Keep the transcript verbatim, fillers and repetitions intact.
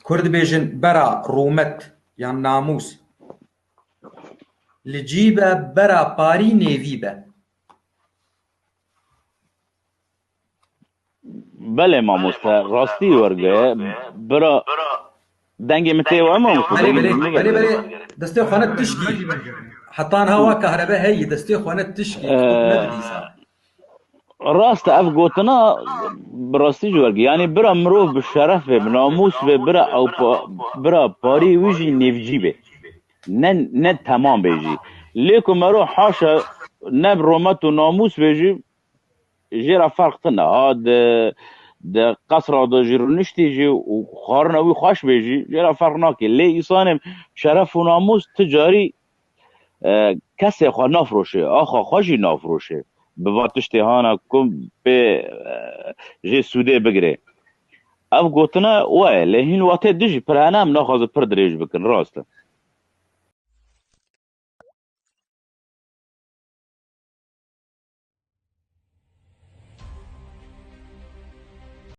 Kurd dibêjin bera rûmet yan namûs li cî be, bera parî nêvî be. Belê mamoste, rastî werge bira. Dengê min tê we mamoste? Belê, belê, belê, belê. Destê xwe ne tişkî. Hetan hawa kahrebe heyî, destê xwe ne tişkî. Ee, ne didîsa. Rast e, ev gotina bi rastî ji wergî. Yanî bira mirov bi şeref be, bi namûs be, bira ew pa, bira parî wî jî nêvcî be. Ne, ne temam be jî. Lê ku mero haşa ne bi romet û namûs be jî, jê re ferq tune. Ha di, di qesra de jî rûniştî jî û xwarina wî xweş bê jî, jê re ferq nake. Lê îsanê şeref û namûs ti carî e, kesê xwe nafroşe, axa xwe jî nafroşe. Bi va tiştê hana ku pê e, jê sûdê bigire. Ev gotine we ye, lê hîn watê dijî pir hene, em naxwazin pir dirêj bikin, rast e.